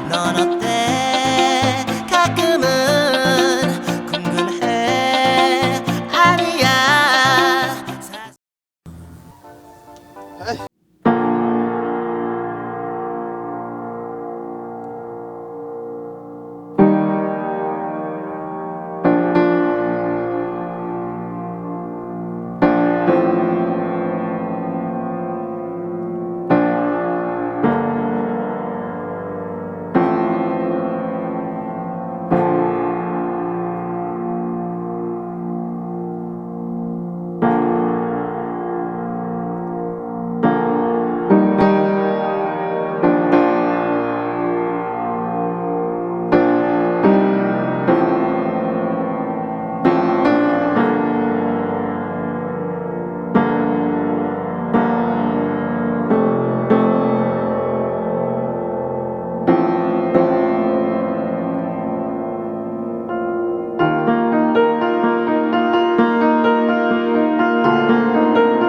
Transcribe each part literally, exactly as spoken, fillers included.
넌 어때? 가끔은 궁금해. 아니야.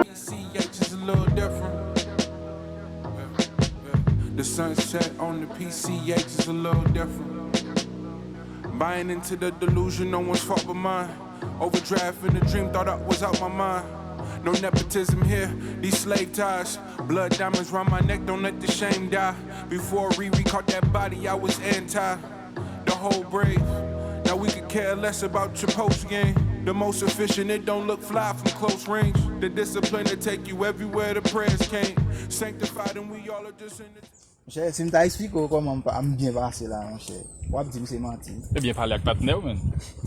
P C X is a little different. Yeah, yeah. The sunset on the P C X is a little different. Buying into the delusion, no one's fault but mine. Overdraft in the dream, thought I was out my mind. No nepotism here, these slave ties. Blood diamonds round my neck, don't let the shame die. Before Riri caught that body, I was anti. The whole brave. Now we could care less about your post game. The most efficient, it don't look fly from close range. The discipline to take you everywhere the prayers came. Sanctified and we all are just in the Monchè, si m ta eksplike w kòman m pa, m byen pase la, monchè, w ap di m se manti. Ebyen, pale ak patnè w, menn.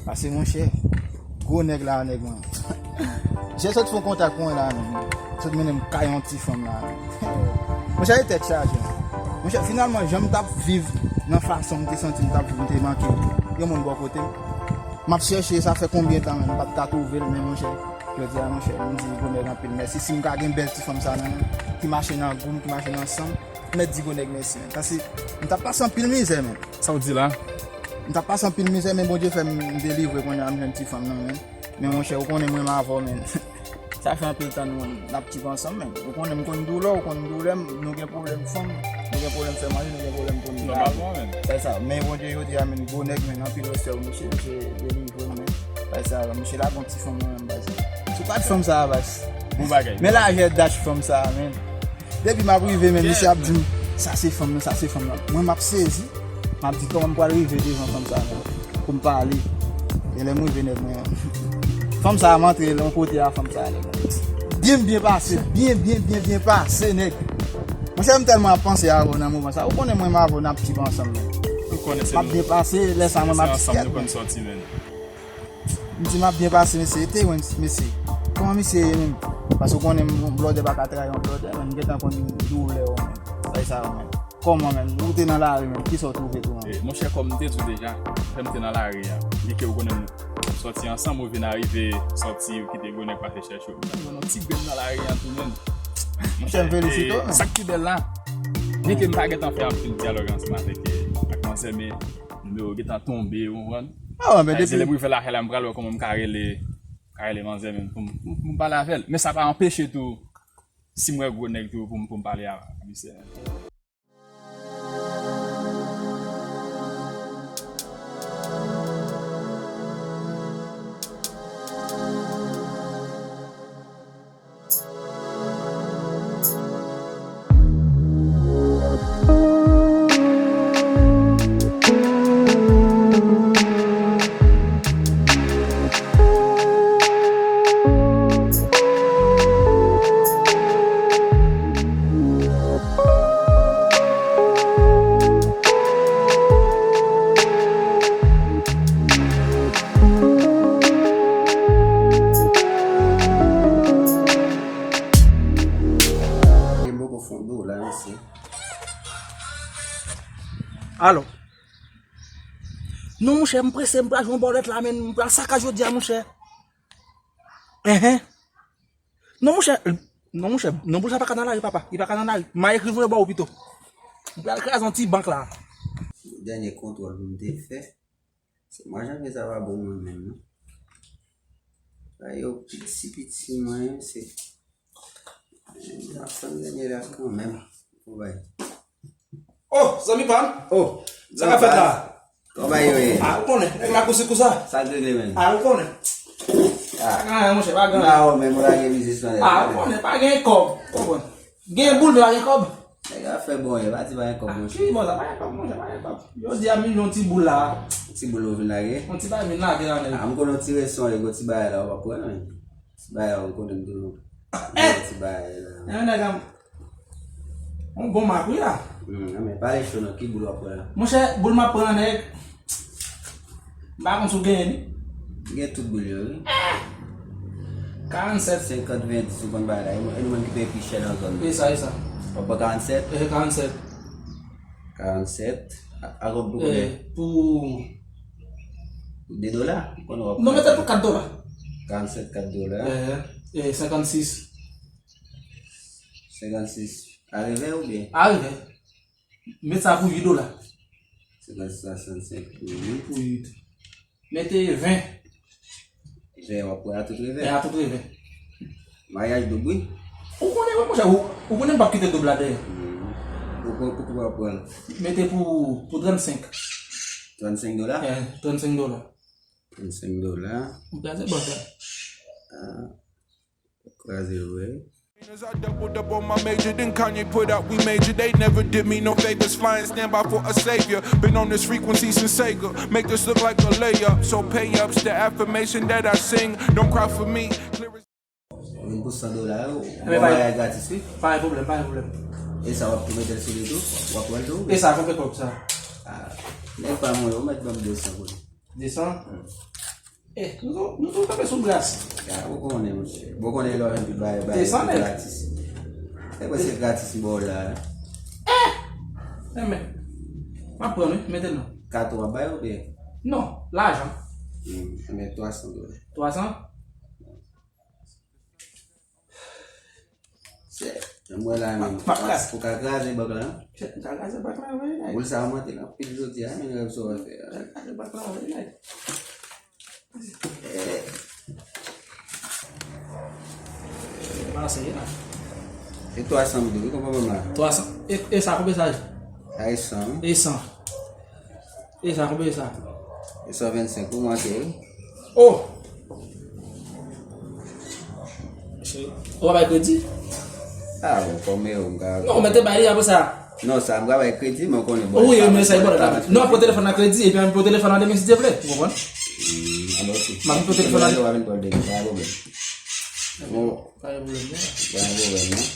Pase, monchè, gwo nèg la, nèg mwen. Jè sot fè yon kontak pou mwen la, menn. Sot mennen m kay yon ti fanm la, menn. Monchè, e tèt chaje. Monchè, finalman, jan m t ap viv, nan fason m te santi m t ap viv, m te manke yon moun bò kote m. M ap chèche, sa fè konbyen tan, menn, m pa t ka twouve l, men, monchè, jodi a, monchè, m di gwo nèg anpil mèsi. Si m ka gen bèl ti fanm sa, menn, ki mache nan gou m, ki mache nan san m, mèt di gwo nèg mèsi, menn. Paske m t ap pase anpil mizè, menn. Sa w di la? M t ap pase anpil mizè, men Bondye fè m delivre kounye a, m jwenn ti fanm nan, menn. Men monchè, ou konnen mwen m avè w, menn. Sa fè anpil tan nou, n ap kip ansanm, menn. Ou konnen m konn doulè, ou konn doulè m, nou gen pwoblèm fanm, nou gen pwoblèm fè manje, nou gen pwoblèm pou nou. Nòmalman, menn. Fè sa, men Bondye jodi a, menn, gwo nèg, menn, anpil respè pou misye, misye delivre m, menn. Fè sa, misye lage yon ti fanm nan menm, baz. Sou pa t fanm sa a, baz. Bon bagay. Men lajè dach fanm sa a, menn. Depi m ap rive, men misye ap di m, "Sa se fanm nan, sa se fanm nan." Mwen, m ap sezi. M ap di, "Kòman m pral rive devan fanm sa a, menn, pou m pale?" E lè m rive, nèg mwen, fanm sa a, m antre yon kote a, fanm sa a, nèg mwen. Byen, byen pase, byen, byen, byen, byen pase, nèg. Monchè, m tèlman ap panse avè w nan moman sa a. Ou konnen mwen, m avè w, n ap kip ansanm, menn. M ap byen pase, lè sa a, mwen, m ap di, "Kèt, menn." M di, "M ap byen pase, mesye." E te wè, mesye, kòman misye ye menm? Paske ou konnen, yon blòdè pa ka trayi yon blòdè, menn. M gentan konn doulè w, menn. Sa e sa yo, menn. Kòman, menn? Ou te nan lari, menn. Kisa w twouve tou, menn? Eh, monchè, kòm m te di w deja, lè m te nan lari a, vi ke ou konnen m sòti ansanm, ou vin arive sòti, ou kite gwo nèg pase chèche w. M jwenn yon ti grenn nan lari a tou, menn. Monchè, m felisite w, menn. Sa k pi bèl la, vi ke m pa gentan fè anpil dyalòg ansanm avèk, eh, ak manzè, men nimewo gentan tonbe, ou konprann? Ah, men depi lè m rive lakay la, m pral wè kòman m ka rele, ka rele manzè menm pou m, pou m, pou m pale avè l. Men sa pa anpeche tou, si m wè gwo nèg tou, pou m, pou m pale a, a misye. Gen poko fon dlo la, mesye. Alo. Non, monchè, m prese, m pral jwenn bòlèt la, men m pral sakaj jodi a, monchè. Enhen. Non, monchè, non, monchè, non, monchè, pa ka nan lari, papa. Li pa ka nan lari. M a ekri voye ba ou pito. M pral kraze yon ti bank la. Dènye kontwòl pou m te fè. Mwa janvye sa pa bon mwen menm, non. Sa yo piti piti mwen, se. N ap tann dènye la kanmenm. Bon bay. Oh, zanmi pa m. Oh, sa k ap fèt la? Kòman yo ye? Ah, ou konnen, nèg la kousi kousa. Sa k regle menm? Ah, ou konnen. Ah. Ah, monchè, pa gen. Nan, men mwen lage biznis lan. Ah, ou konnen, pa gen kòb. Konprann. Gen boul, men pa gen kòb. Nèg la fè bon, e pa di pa gen kòb, monchè. Ki bon sa, pa gen kòb, monchè, pa gen kòb. Yo di a milyon ti boul la. Ti boul ou vin lage? Yon ti bagay vin lage la, nèg. Ah, m konnen yon ti reson, yon ti bagay la, ou pa pran, men. Ti bagay la, ou konnen m toujou. Eh! Yon ti bagay la. Eh, nèg la. Yon bon mak, wi, la. Hmm, men pale cho non, ki boul w ap pran la? Monchè, boul m ap pran, nèg. M pa konn si w genyen li. M gen tout boul yo, wi. Karannsèt. Senkant, ven, dis, ou konn bagay la. E nou, e nou menm ki peye pi chè nan zòn nan. E sa, e sa. W ap pran karannsèt? E karannsèt. Karannsèt. A, a kòb pou konbyen? E, pou de dola? Ou konn w ap... Non, mete l pou kat dola. Karannsèt, kat dola. E, e, senkannsis. Senkannsis. A revè oubyen? A revè. Met sa pou uit dola. Senkannsis, swasannsenk pou uit. Pou uit. Mete ven. Ven, w ap pran a tout revè? Ven a tout revè. Maryaj doub, wi. Ou konnen, wi, monchè, ou, ou konnen m p ap kite doub la dèyè. Hmm. Ou, ou, ou, ou ap pran? Mete pou, pou trannsenk. Trannsenk dola? Eh, trannsenk dola. Trannsenk dola. M kraze bank la. Ah. Kraze l, wi. As I doubled up on my major, then Kanye put out, we major. They never did me no favors, flying standby for a savior. Been on this frequency since Sega. Make this look like a layup. So pay ups, the affirmation that I sing. Don't cry for me. Clear as... Vin pou san dola yo, bon bagay gratis, wi. Pa gen pwoblèm, pa gen pwoblèm. E sa w ap tou mete l sou li tou? W ap pran l tou? E sa, konbyen kòb sa? Ah, nèg pa mwen, ou mèt ban m de san pou li. De san? Hmm. Eh, nou tou, nou tou kanpe sou gras. Ya, ou konnen, monchè. Bon, konnen lè w jwenn tout bagay, bagay gratis. E mwen se gratis m ba w la. Eh! Enben, m ap pran, wi, mete l non. Kato w ap bay oubyen? Non, lajan. Hmm, enben, twa san dola. Twa san? Se, mwen la menm. Ou ka kraze bank la? M ka kraze bank la, wi, nèg. Boul sa a monte anpil jodi a, men rèv sa w fè a. M ka kraze bank la, wi, nèg. Eh. Pase la. E twa san m dwe, wi, konprann mwen la. Twa san. E, e sa, konbyen sa ye? Sa e san. E san. E sa, konbyen sa? E san vennsenk, ou manke, wi. Oh! Ou pa bay kredi? Ah, bon, kòm e ou, m ka... Non, men te bay li apre sa. Non, sa, m ka bay kredi, men ou konnen, bon, wi, men sa, bon, non, pran telefòn nan kredi, epi ann pran telefòn nan demen, si Dye vle. Ou konprann? Hmm, ah, bon, ok. M ap pran telefòn nan... Ou pa vin pran demen, pa gen pwoblèm. Bon. Pa gen pwoblèm, non. Pa gen pwoblèm, non.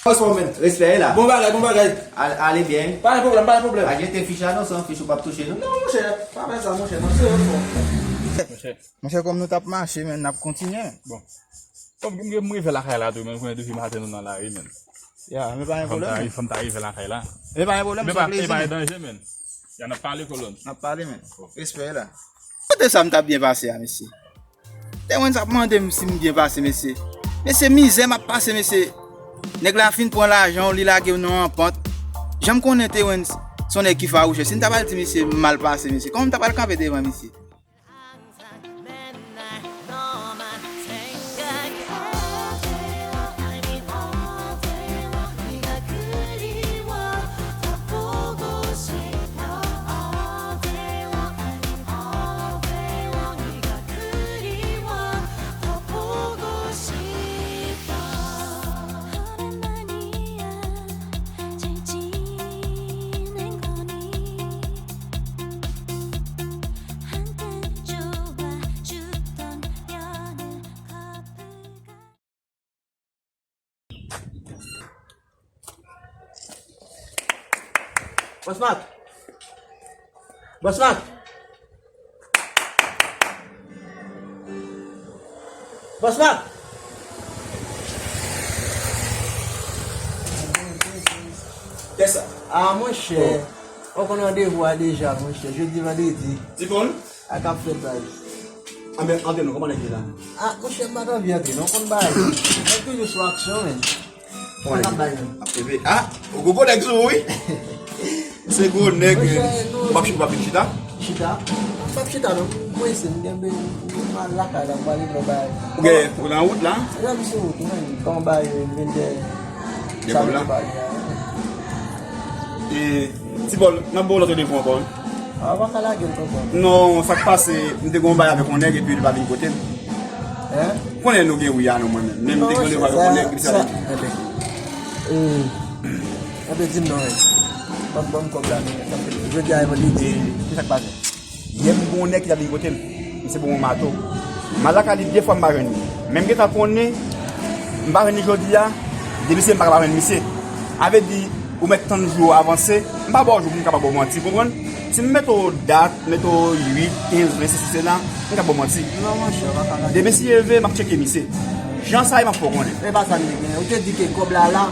Respè, men. Respè, e la. Bon bagay, bon bagay. Al-, ale byen. Pa gen pwoblèm, pa gen pwoblèm. Ak jete fich la, non, se yon fich ou p ap touche, non? Non, monchè, pa fè sa, monchè, non, se yon fò. Monchè, monchè, kòm nou t ap mache, men, n ap kontinye, men. Bon. Kòm m gen, m rive lakay la tou, men, konnen depi maten nou nan lari, men. Ya, men pa gen pwoblèm, men. Fò m ta rive lakay la. Men pa gen pwoblèm, se yon plezi, men. E pa danje, men. Ya, n ap pale, kolòn. N ap pale, men. Respè, e la. Kote sa m t ap byen pase a, mesye? Terrence ap mande m si m byen pase, mesye. Mesye, mizè m ap pase, mesye. Nèg la fin pran lajan w, li lage w nan yon pant. Jan m konnen Terrence se yon nèg ki fawouchè. Si m ta pral di misye m mal pase, mesye, kòman m ta pral kanpe devan misye? Boss Marc! Boss Marc! Boss Marc! Kiyès sa? Ah, monchè. Oh. Ou konn randevou a deja, monchè. Jodi, vandredi. Ti konn? A k ap fèt la, wi. Anben, antre non, kòman nèg ye la? Ah, monchè, m pa t anvi antre non, konn bagay. Nèg toujou sou aksyon, men. Kòman nèg ye la? Ap pebe. Ah, ou gwo nèg sou ou, wi. Se gwo nèg, men. Monchè, nou, W ap chita, w ap vin chita? Chita? M p ap chita non, m prese, m gen, m gen mal lakay la, m pral regle yon bagay. Ou gen, ou nan wout la? Wi, m sou wout, men, kòman bagay yo, m vin gen. Gen kòb la? E, Ti Pòl, m ap ba w lòt randevou ankò, wi. A, w pa ka lage l konsa. Non, sa k pase, m te gen yon bagay avèk yon nèg epi li pa vin kote m. Hein? Ou konnen nou gen wi a nou mwen menm. Men m te gen randevou avèk yon nèg, li sa. Enben, enben di m non, wi. Ban m, ban m kòb la, men. Jodi a, e vandredi. Ki sa k pase? Yè m gen yon nèg ki ta vin kote m. Misye ban mwen mato. M al lakay li de fwa m pa jwenn li. Men m gentan konnen m pa jwenn li jodi a, depi se m pa ka pa jwenn misye. A vle di, ou mèt tann jou yo avanse, m pa ba w jou pou m kapab ba w manti, konprann? Si m mete w dat, mete w uit, kenz, ven, sesi, sela, m ka ba w manti. Non, monchè, w pa ka. Demen si leve, m ap tcheke misye. Jan sa ye, m ap fè w konnen. E pa sa m te gen. Ou te di ke kòb la la.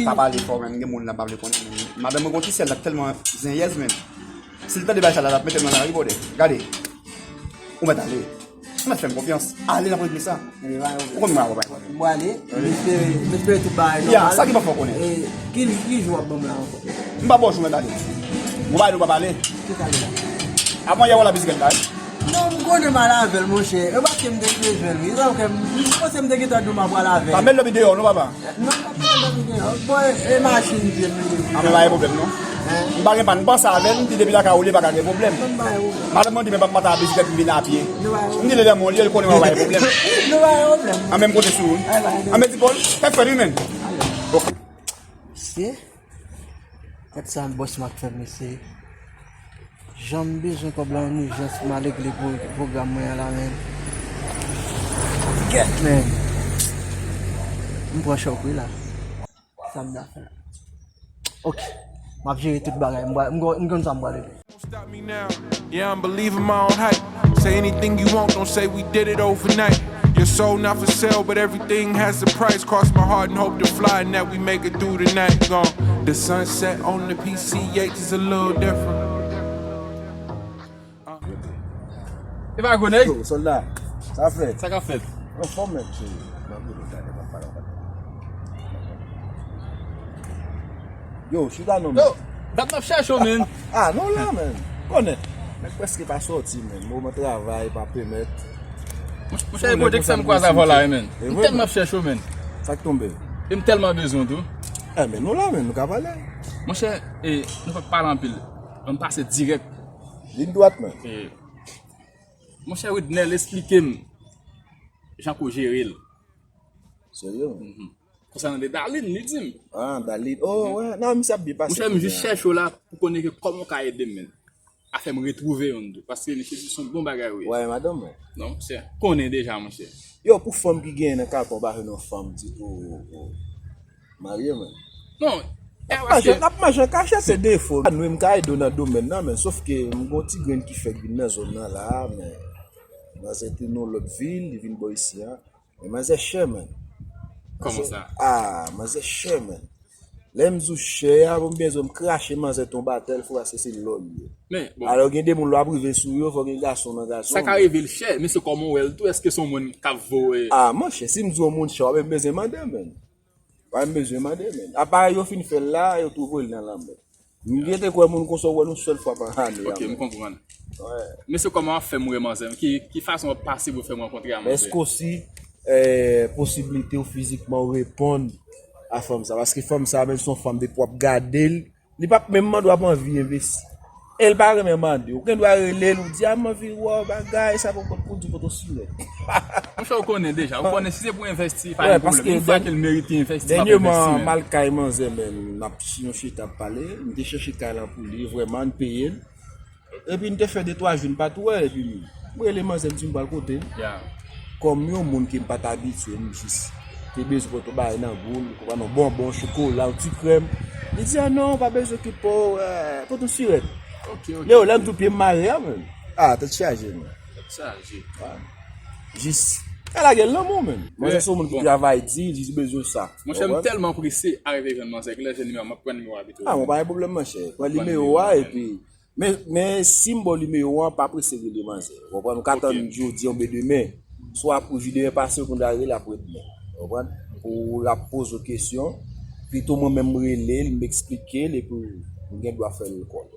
Pa pale fò, men m gen moun la m pa vle konnen. Madanm mwen gon ti sèl la tèlman zenyèz, men. Si l tande bagay sa la, l ap mete m nan lari, bòdè. Gade. Ou mèt ale. Ou mèt fè m konfyans. Ale, n ap regle sa. Ou konn mwen akonpanye. M prale. M espere, m espere tout bagay nòmal. Ya, sa ki pa fè w konnen. E ki, ki jou w ap ban m la ankò? M pa ba w jou, mèt ale. Ou pa ale, ou pa pale. Ki sa li la? Avan yè w al la bisikèt la, wi. Non, m konnen m al avè l, monchè. E paske m te bezwen l, wi. Sa fè m, m panse m te gentan di w m ap pral avè l. Pa met lòbi deyò, non, papa. Non, m pa pral lòbi deyò. Bon, e, e machin m ye, m ye. A, men pa gen pwoblèm, non. M pa gen pa, m panse avè l, m di depi lakay ou li pa ka gen pwoblèm. Madanm mwen di, men pa m pa ta bisikèt, m vin apye. M di, li nan men w li ye, li konnen mwen pa gen pwoblèm. A, men m konte sou ou. A, men Ti Pòl, fè fè li, men. Ok. Mesye, gad sa bòs m ap fè, mesye. Jan m bezwen kòb la an ijans pou m al regle pwo-, pwogram mwen an la, men. Gèt, men. M pran chòk, wi, la. Sa m ta fè la? Ok. M ap jere tout bagay. M pral, m gon, m konn sa m pral regle. Won't stop me now. Yeah, I'm believing my own hype. Say anything you want, don't say we did it overnight. Your soul not for sale, but everything has a price. Cross my heart and hope to fly, and that we make it through the night. Gone. The sunset on the P C H is a little different. E pa gwo nèg? Yo, sòlda, sa fèt? Sa k ap fèt? Anfòm, men, cheri. Nan gwo nèg la, devan pale anfòm. Yo, chita non, men. Yo, dat m ap chèche w, men. Ah, non, la, men. Konnen. Nèg prèske pa sòti, men. Moman travay pa pèmèt. Monchè, e pwojè sa m kwaze avè w la, men. M tèlman ap chèche w, men. Sa k tonbe? E m tèlman bezwen w tou. Eh, men nou la, men, nou ka pale. Monchè, e, nou pa pale anpil. Ann pase dirèk. Vin dwat, men. E, Monchè Widnel, esplike m jan pou w jere l. Serye? Mhm. Konsènan de Darline, li di m. Ah, Darline. Oh, wè. Non, misye ap byen pase kounye a. Monchè, m jis chèche w la pou konnen ke kòman w ka ede m, men. Afè m retwouve youn tou. Paske misye di se yon bon bagay, wi. Wè, madanm mwen. Non, monchè. Konnen deja, monchè. Yo, pou fanm ki genyen nan kaka, w pa jwenn yon fanm ditou. Marye, men. Non, e, paske n ap mache an kachèt, se defo. Anmwe, m ka ede w nan domèn nan, men sof ke m gon ti grenn ki fèk vin nan zòn nan la, men manzè te nan lòt vil, li vin bò isi a. Men manzè chè, men. Kòman sa? Ah, manzè chè, men. Lè m di w chè a, pou m byen di w, m krache manzè tonbe atè, l fou, paske se lò l ye. Men, bon. Alò, gen de moun lè w ap rive sou yo, fò gen gason nan gason. Sa ka rive l chè, men se kòman w wè l tou, èske se yon moun k ap voye? Ah, monchè, si m di w yon moun chè, w ap menm bezwen mande, men. Pa menm bezwen mande, men. Apa yo fin fè l la, yo tou voye l nan lanmè. M gentan kwè moun konsa w wè l yon sèl fwa pa ane a, men. Ok, m konprann. Wè. Men se kòman w ap fè m wè manzè m? Ki, ki fason w ap pase pou fè m rankontre a manzè? Èske osi, eh, posiblite w fizikman w reponn a fanm sa? Paske fanm sa, menm si yon fanm depi w ap gade l, li p ap menm mande w ap anvi envesti. E l pa renmen mande. Ou gen dwa rele l, ou di, "A, m anvi wè w, bagay, sa pou kont pou di kote w sirèt." Monchè, ou konnen deja. Ou konnen si se pou envesti, pa gen pwoblèm. Yon fwa ke l merite envesti, m ap envesti, men. Dènyèman, m al kay manzè, men, n ap si yon chita ap pale. M te chèche kay lan pou li, vrèman, n peye l. Epi n te fè de twa jou, n pa t wè, epi m rele manzè, m di m pral kote l. Kòm yon moun ke m pa t abitye, m jis te bezwen pote yon bagay nan gou l, ou konprann, yon bonbon, chokola, yon ti krèm. Li di, "A non, pa bezwen okipe w, eh, pote yon sirèt." Ok, ok. Lè w, lè m tou pye m mare a, men. Ah, tèt chaje, men. Tèt chaje. Ah. Jis. Ka lage l nan men w, men. Manzè se yon moun ki travay di, li jis bezwen sa. Monchè, m tèlman prese arive jwenn manzè, kilè jwenn nimewo a, m ap pran nimewo a pito. Ah, bon, pa gen pwoblèm, monchè. Pran nimewo a, epi Men, men si m ba w nimewo an, pa prese rele manzè. Ou konprann? Ou ka tann jodi a oubyen demen. Swa pou jodi a pase, ou konn rele l apre demen. Ou konprann? Pou l ap poze w kesyon. Pito mwen menm m rele l, m eksplike l, epi m gen dwa fè l kòl.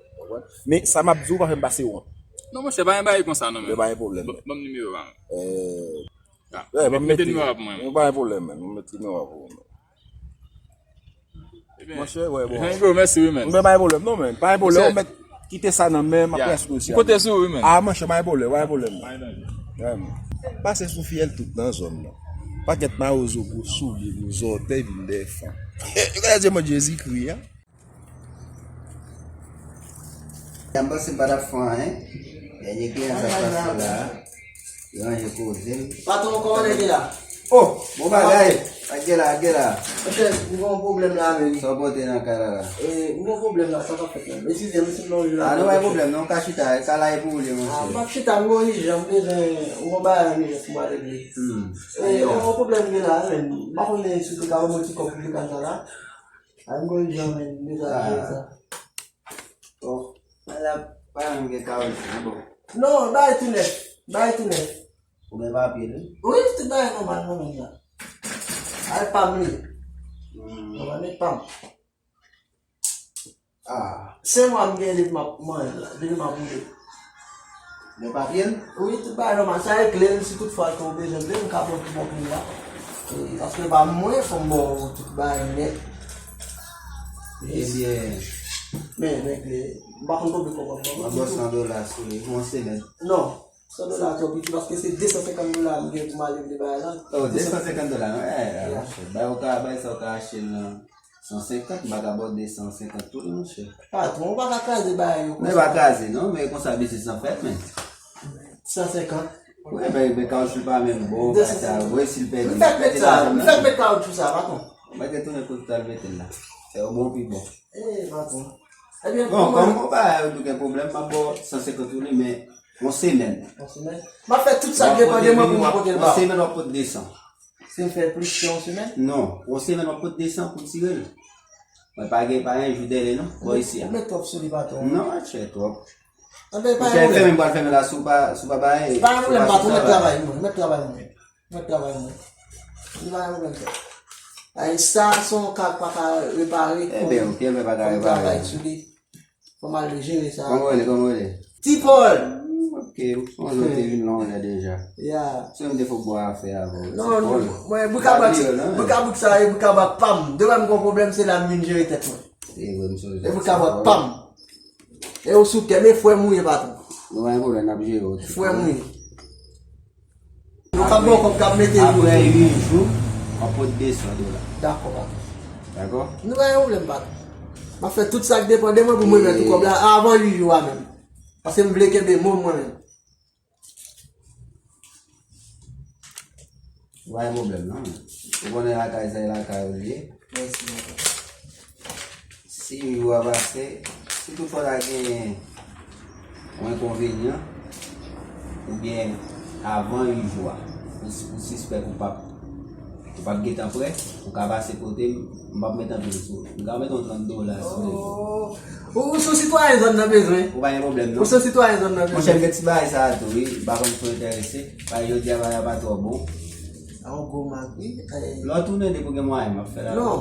Men sa m ap di w, pa fè m pase wont. Non, monchè, pa gen bagay konsa, non, men. Yo, pa gen pwoblèm. Ban m nimewo a. Eh, ban m mete nimewo a pou mwen. Yo, pa gen pwoblèm, men. Ban m mete nimewo a pou mwen. Monchè, wè, bon. Bro, mèsi, wi, men. Men pa gen pwoblèm, non, men. Pa gen pwoblèm, ou mèt kite sa nan men m, apre sou dosye. Kote sou, wi, men. Ah, monchè, pa gen pwoblèm, pa gen pwoblèm. Vrèman. Pase sou fiyèl tout nan zòn nan. Pakèt mawozo, gwo soulye, gwo zòtèy, vin dèyè fanm. Yo ka di mwen Jezikri, a. Sa m panse m pa t ap fè anyen. Dènye kliyan sa k pase la a. Li ranje koze l. Patwon, kòman nèg ye la? Oh, bon bagay. Ak gen la, ak gen la. Monchè, m gen yon pwoblèm la menm. Sa w pote nan kay la la? E, m gen yon pwoblèm la, sa k ap fèt menm? Eskize m si m nan yon jou la. Ah, non, pa gen pwoblèm non, ka chita, ka la e pou ou li, monchè. Ah, m ap chita, m gen yon ijans, m bezwen yon bagay an ijans pou m al regle. Hmm. E, yon pwoblèm m gen la menm. M pa konnen si w te ka ban mwen ti kòb pou m te ka al la. Ay, m gon jan men, m deja jere sa. Bon, mwen la pa janm gen kawoutchou, men bon. Non, bagay tou nèf, bagay tou nèf. Ou gen papye l wi? Wi, tout bagay nòmal mwen menm la. Ay pa m li. Nòmal li pa m. Ah. Se mwa m gen depi m ap manje la, depi m ap boule. Gen papye l? Wi, tout bagay nòmal. Sa e kle l, si tout fwa ke w bezwen kle, m ka ba w pi bon kle a. E, paske pa mwen, fò m ba w tout bagay nèt. Ebyen. Men, men kle. M pa konn konbyen kòb w ap ban mwen. M ap ba w san dola sou li, pou yon semèn. Non. San dola twò piti, paske se de san senkant dola m gen pou m ale vle bagay la. Oh, de san senkant dola, non? Eh, monchè. Bay ou ka, bay sa ou ka achte l nan. San senkant, m pa ka ba w de san senkant tou non, monchè. Patwon, ou pa ka kraze bagay yo konsa. Men pa kraze non, men konsa biznis lan fèt, men. San senkant. Wi, men, men kawoutchou pa menm bon, bagay sa, wi, si l pèdi, m fèk met sa, m fèk met kawoutchou sa, patwon. Mwen te tounen kote w al mete l la. Se yon bon pi bon. E, patwon. Ebyen, bon, kòm bon bagay yo tou gen pwoblèm, m ap ba w san senkant pou li, men yon semèn. Yon semèn? M ap fè tout sa k depann de mwen pou mwen pote l ba w. Yon semèn w ap pote de san. Si m fè plis ke yon semèn? Non. Yon semèn w ap pot de san pou tire l. Mwen pa gen pa gen jou dèlè non. Bò isi a. Ou met twòp sou li patwon. Non, chè twòp. Anben pa gen pwoblèm. Fèmen m pral fèmen la si w pa si w pa bay. Pa gen pwoblèm patwon, mèt travay mwen, mèt travay mwen. Mèt travay mwen. Li pa gen pwoblèm frè. Ay sa se yon ka k pa ka repare. Enben ok, enben pa ka repare. Fò m al jere sa. Kòman w rele? Kòman w rele? Ti Pòl. Ok, ou sonje w te vin la yon lè deja. Ya. Se yon defo bò afè avè w. Non, non. Mwen, brikabrik, brikabrik sa e brikabrik pa m. Demen m gen yon pwoblèm, se la m vin jere tèt mwen. E vre, m sonje. E brikabrik pa m. E ou sou kè m, e frè m ou ye, patwon. Nou pa gen pwoblèm, n ap jere w. Frè m ou ye. Yo k ap ba w kòb k ap mete yo. Apre uit jou, w ap pot de san dola. Dakò, patwon. Dakò? Nou pa gen pwoblèm, patwon. M ap fè tout sa k depann de mwen pou m remèt ou kòb la avan uit jou a menm. Paske m vle kenbe mo m mwen menm. Ou pa gen pwoblèm, non. Ou konnen lakay sa, e lakay ou li ye. Mèsi, patwon. Si uit jou a pase, si toutfwa ta genyen yon enkonvenyan, oubyen avan uit jou a, ou, ou sispèk ou p ap, ou p ap gentan prè, ou ka pase kote m, m p ap met anpil sou ou. M ka met yon trant dola sou li. Oh, ou, ou se yon sitwayen zòn nan bezwen. Ou pa gen pwoblèm, non. Ou se yon sitwayen zòn nan bezwen. Monchè, m gen ti bagay sa a tou, wi. M pa konn si w enterese. Bagay jodi a, bagay la pa twò bon. Sa yon gwo mak wi. Lè w tounen depi w gen mwayen m ap fè la. Non.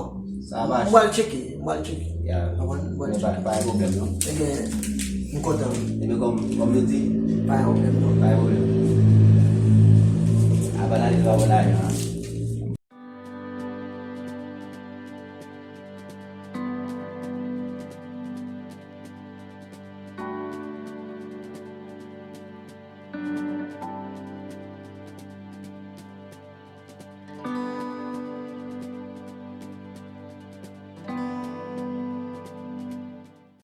Sa va. M pral tcheke, m pral tcheke. Ya. M pral tcheke. Pa gen pwoblèm non. Ebyen, m kontan wi. Ebyen kòm kòm nou di. Pa gen pwoblèm non. Pa gen pwoblèm. Apa n ale nou pa pran lajan an.